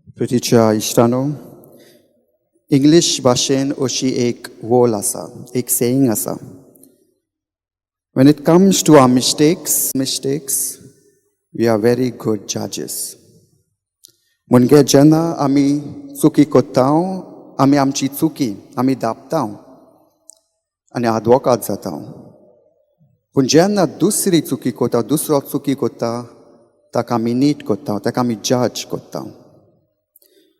प्रितीच्या इश्टानो, English भाशेन अशी एक वोल आसा, एक सेईंग आसा, "When it comes to our mistakes, we are very good judges." म्हणजे जेन्ना आमी चुकी करता, आमी आमची चुकी आमी दापता आनी आदवोकाद जाता. पूण जेन्ना दुसरी चुकी करता, दुसरो चुकी करता, ताका आमी नीट करता, ताका आमी जज करता.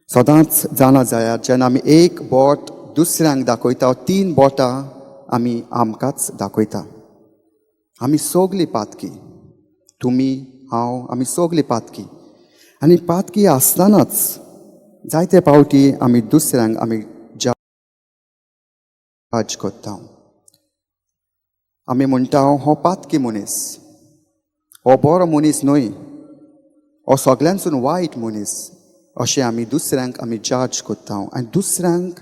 सदांच जाणा जायात, जेन्ना आमी एक बोट दुसऱ्यांक दाखयता, तीन बोटां आमी आमकांच दाखयता. आमी सगलीं पातकी. तुमी, हांव, आमी सगलीं पातकी. आनी पातकी आसतनाच जायते फावटी आमी दुसऱ्यांक आमी जज करता. आमी म्हणटा, हो पातकी मनीस, हो बरो मनीस न्हय, हो सगल्यांसून वायट मनीस. अशें आमी दुसऱ्यांक आमी जज करता आनी दुसऱ्यांक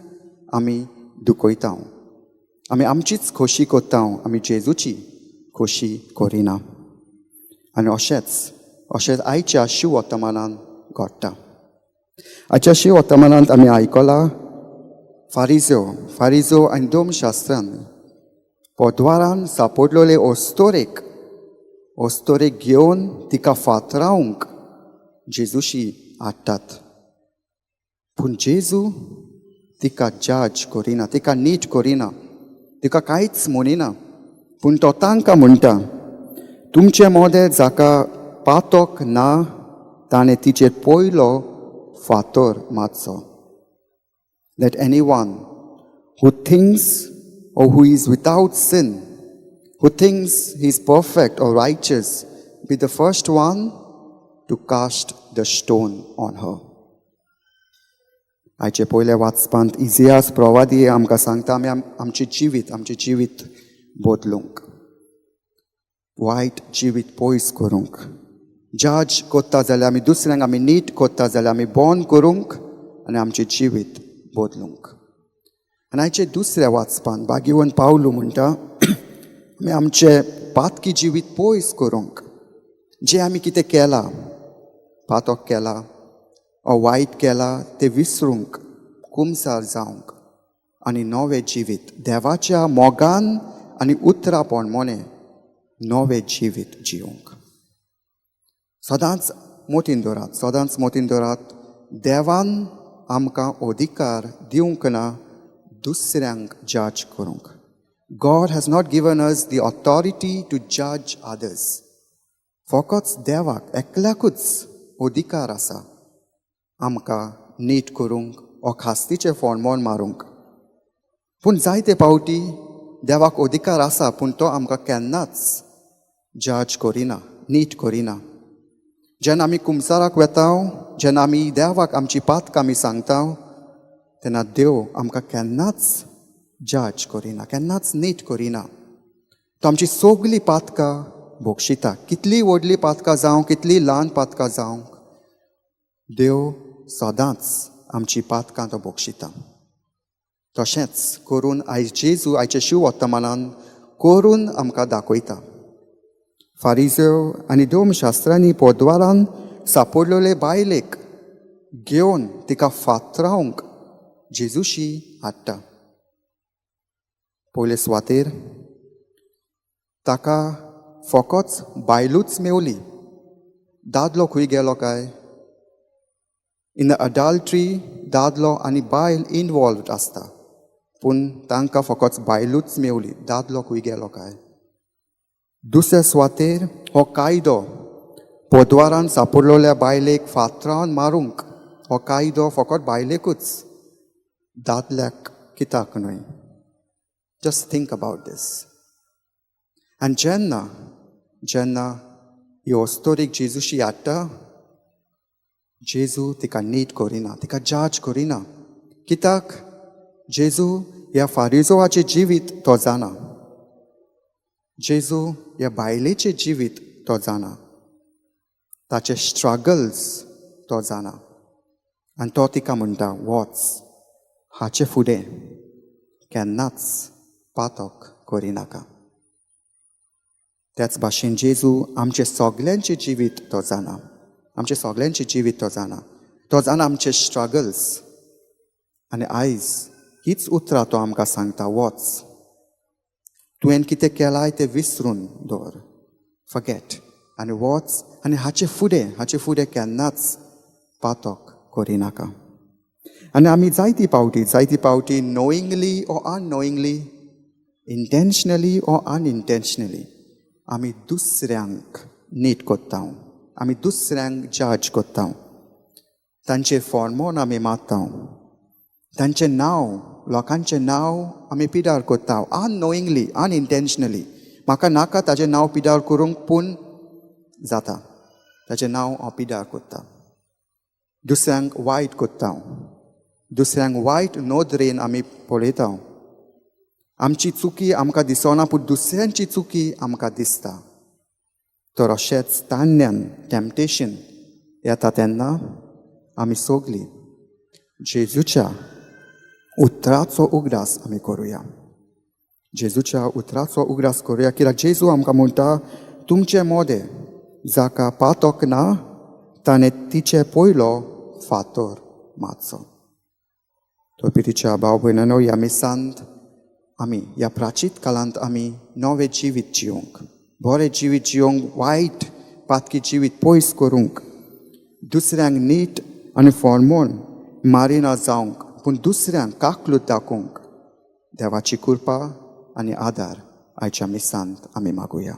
आमी दुखयता. आमी आमचीच खोशी करता, आमी जेजूची खोशी करिना. आनी अशेंच अशेंच आयच्या शिव वर्तमानान घडटा. आयच्या शिव वर्तमानांत आमी आयकलां, फारिजो फारिजो आनी धर्मशास्त्रान पोदवारान सापडलेले अस्तोरेक अस्तोरेक घेवन तिका फातरावंक जेजूशी हाडटात. पूण जेजू तिका जज करिना, तिका नीट करिना, तिका कांयच म्हणिना. पूण तो तांकां म्हणटा, तुमचे मोदें जाका पातोक ना, ताणें तिचेर पयलो फातर मारचो. Let anyone who thinks or who is without sin, who thinks he is perfect or righteous, be the first one to cast the stone on her. आयचे पयल्या वाचपांत इजियास प्रवादी आमकां सांगता, आमी आमचें जिवीत बदलूंक, वायट जिवीत पयस करूंक, जज करता जाल्यार आमी दुसऱ्यांक आमी नीट करता जाल्यार आमी बंद करूंक आनी आमचें जिवीत बदलूंक. आनी आयचे दुसऱ्या वाचपान भाग्यवंत पावलू म्हणटा, आमी आमचें पातकी जिवीत पयस करूंक, जें आमी कितें केलां, पातक केलां ओ वायट केलां, तें विसरूंक, कुमसार जावंक आनी नवें जिवीत देवाच्या मोगान आनी उतरा प्रमाणे नवें जिवीत जिवंक. सदांच मोतीन दवरात, सदांच मोतीन दवरात, देवान आमकां अधिकार दिवंक ना दुसऱ्यांक जज करूंक. God has not given us the authority to judge others. फकत देवाक एकल्याकूच अधिकार आसा आमकां नीट करूंक ओ खास्तीचें फोणमोण मारूंक. पूण जायते फावटी देवाक अधिकार आसा, पूण तो आमकां केन्नाच जज करिना, नीट करिना. जेन्ना आमी कुमसाराक वेता, जेन्ना आमी देवाक आमची पातकां आमी सांगता, तेन्ना देव आमकां केन्नाच जज करिना, केन्नाच नीट करिना. तो आमची सगळीं पातकां बक्षिता. कितली व्हडली पातकां जावं, कितली ल्हान पातकां जावं, देव सदांच आमची पातकां तो बक्षिता. तशेंच करून आयज जेजू आयच्या शिव वर्तमानान करून आमकां दाखयता. फारिजो आनी धर्मशास्त्रांनी पोदवारान सापडलेले बायलेक घेवन तिका फातरावंक जेजूशी हाडटा. पयले सुवातेर ताका फकत बायलूच मेवली, दादलो खंय गेलो काय? इन the adultery दादलो आनी बायल इनवॉल्वड आसता, पूण तांकां फकत बायलूच मेवली, दादलो खंय गेलो काय? दुसऱ्या सुवातेर हो कायदो पोदवारान सापडलेल्या बायलेक फातरान मारूंक, हो कायदो फकत बायलेकूच, दादल्याक कित्याक न्हय? Just think about this. आनी जेन्ना जेन्ना ही अस्तोरीक जेजूशी हाडटा, जेजू तिका नीट करिना, तिका जज करिना. कित्याक? जेजू ह्या फारिजोवाचें जिवीत तो जाणा. जेजू ह्या बायलेचें जिवीत तो जाणा, ताचे स्ट्रगल्स तो जाणा. आनी तो तिका म्हणटा, वच, हाचे फुडें केन्नाच पातक करिनाका. त्याच भाशेन जेजू आमचें सगल्यांचें जिवीत तो जाणा, आमचें सगल्यांचें जिवीत तो जाणा. तो जाणा आमचे स्ट्रगल्स आनी आयज हीच उतरां तो आमकां सांगता, वच, तुवें कितें केलाय तें विसरून दवर, फॉरगेट, आनी वच आनी हाचे फुडें केन्नाच पातक करिनाका. आनी आमी जायती फावटी knowingly or unknowingly, intentionally or unintentionally, आमी दुसऱ्यांक नीट कोत्ता, आमी दुसऱ्यांक जज कोत्ता, तांचे फॉर्मोन आमी मारता, तांचें नांव, लोकांचें नांव आमी पिडार कोत्ता अननोईंगली, अनइंटेंशनली. म्हाका नाका ताजें नांव पिडार करूंक, पूण जाता, ताजें नांव हांव पिडार कोत्ता. दुसऱ्यांक वायट कोत्ता, दुसऱ्यांक वायट नदरेन आमी पळयता. आमची चुकी आमकां दिसना, पूण दुसऱ्यांची चुकी आमकां दिसता. तर अशेंच तान्यान टेम्पटेशन येता तेन्ना आमी सगलीं जेजूच्या उतराचो उगडास आमी करुया, जेजूच्या उतराचो उगडास करुया, कित्याक जेजू आमकां म्हणटा, तुमचे मोदें जाका पातक ना ताणें तिचे पयलो फातर मारचो. तो पिरीच्या भाव भयणांनो, ह्या मिसांत आमी, ह्या प्राचीत काळांत आमी नवें जिवीत जिवंक, बरें जिवीत जिवंक, वायट पातकी जिवीत पयस करूंक, दुसऱ्यांक नीट आनी फॉर्मोन मारिना जावंक, पूण दुसऱ्यांक काकलूत दाखोवंक देवाची कृपा आनी आदार आयच्या मिसांत आमी मागुया.